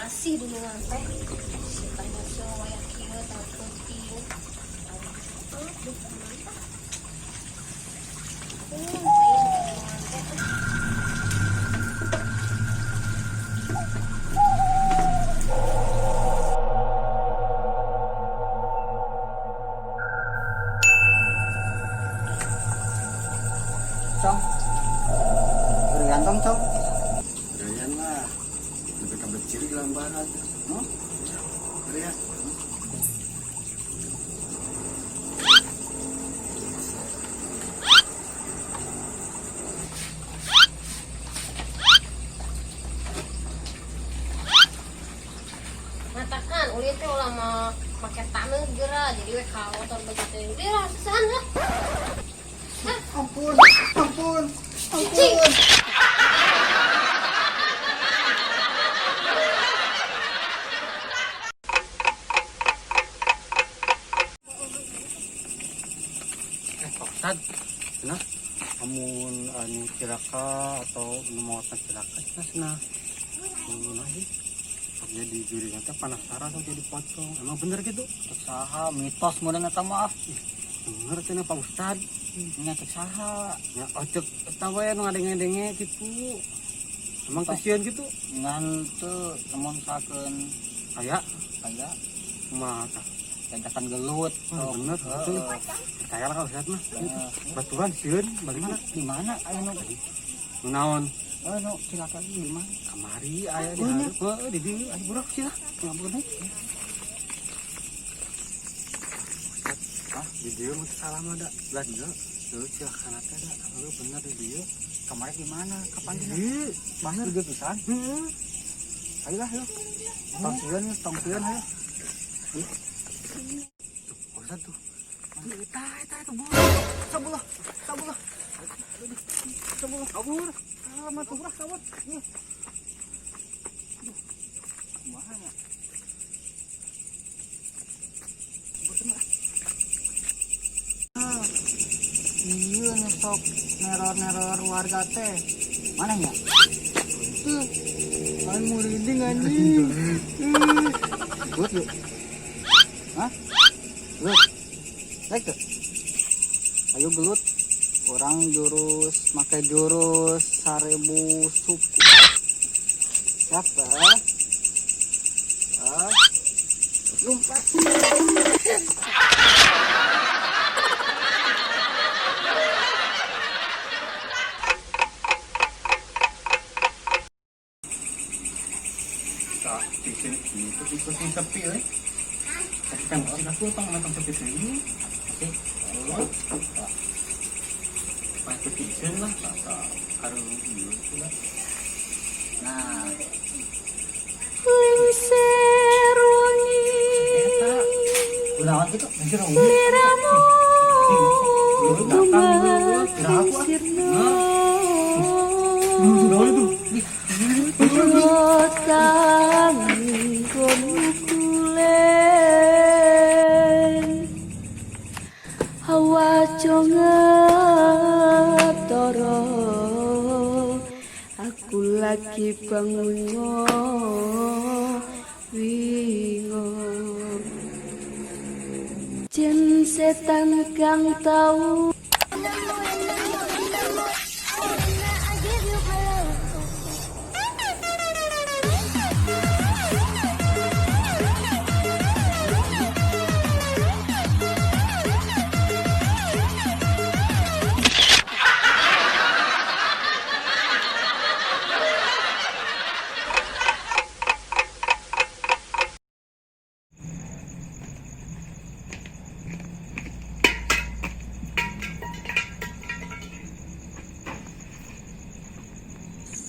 Asih dulu teh. Setan masuk waya kieu tah penting. Ah, duh, mantap. Aing teh. Cong. Bergantong, Cong. Gayaan lah. Lebih kabel ciri gelang barat. Hmm? Ya. Matakan ulin teh ulah mah make taneuh geura jadi we kaotor begitu. Dia susahan lah. Hah? Ampun, ampun, Cicing. ampun. Eh, Pak Ustad, nah, amun anu cilaka atau nu maotna cilaka cenah cenah. Nu sih? Sok jadi juri nanti penasaran sok jadi pocong. Emang bener gitu? Cek saha mitos meureun eta mah. Bener cenah Pak Ustad. Nya cek saha? Ya, oh cek eta we nu ngadenge-denge gitu. Emang kasihan gitu? Ngan teu lamun sakeun Aya aya mah tah. diajakan gelut. Oh, bener, betul. Percaya lah Pak Ustad mah. Gitu. Baturan sieun bagaimana? Di mana aya nu Nu naon? eh nu cilaka di mana? Kamari aya di Oh, nya. hareup. Heuh, di dieu aya budak sih lah. Ngabur nih. Ah, di dieu mah salah mah da. Lah dieu, dulu cilakana teh da. Heuh, bener di dieu. Kamari di mana? Kapan di? Ieu, Bener juga pisan. heeh. Ayo lah, ayo. Tong sieun, tong sieun ayo. Pak Ustad tuh. Tuh, eta eta itu bu. Sabulah, sabulah. Sabulah. Kabur. Ah, mah tuh kabur. Duh. Duh. Kumaha nya? Bosen ah. Ah. Iya nih sok neror-neror warga teh. Mana nya? Tuh. Aing merinding anjing. Ih. Gelut yuk. Hah? Gelut. Rek tuh. Ayo gelut. Orang jurus make jurus 1000 suku. Siapa? Ah. Lompat. Tah, di sini itu itu sing sepi euy. Kan musik aku apa nonton sepi sini? Oke. Oh. Pasti pisan lah, tak harus ieu lah. Nah, Lingsir wengi eta kunaon kitu? Anjir, oh. Sliramu Kira aku ah. sirna. Naon itu? Tangi kulen hawa ngetoro aku lagi bangun wingo jin setan kang tau. I give you my love.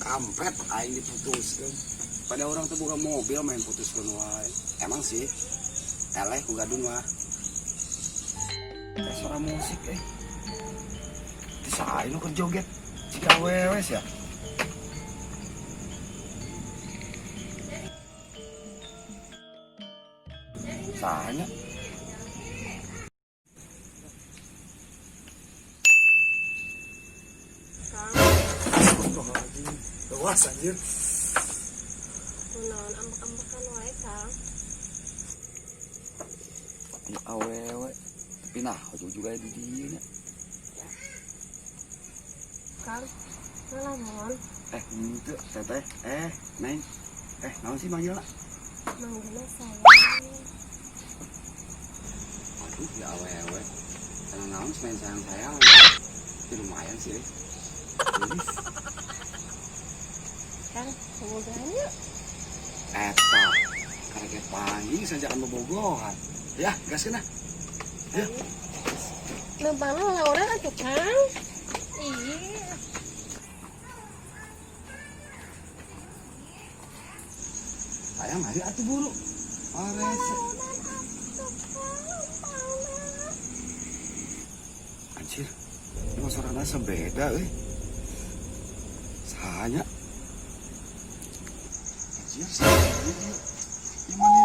Kampret aing diputuskeun. Pada orang tuh buka mobil main putuskeun wae. Emang sih eleh ku gadun mah. Kayak suara musik eh. Bisa aing nu keur joget. Jika awewe ya. Sahanya. Astagfirullahaladzim. Luas anjir. Kunaon ambek-ambekan wae, Kang? Ini awewe. Tapi nah, ujung juga di dieu nya. Kang, ngalamun? Eh, henteu teteh. Eh, Neng. Eh, naon sih manggilna? Manggilna sayang. Aduh, ya awewe. Karena naon sih main sayang-sayang. Tapi lumayan sih. Eh. Gelis. Kang, bobogohan yuk. Eta, karek panggil saja kan bobogohan. Ya, gas kena. Ya. Lempangna lah urang atuh, Kang. Iya. Sayang hari atuh buru. Arese. Anjir, ini mah suarana beda euy. Sahanya. Anjir, saha ieu? Ieu mah.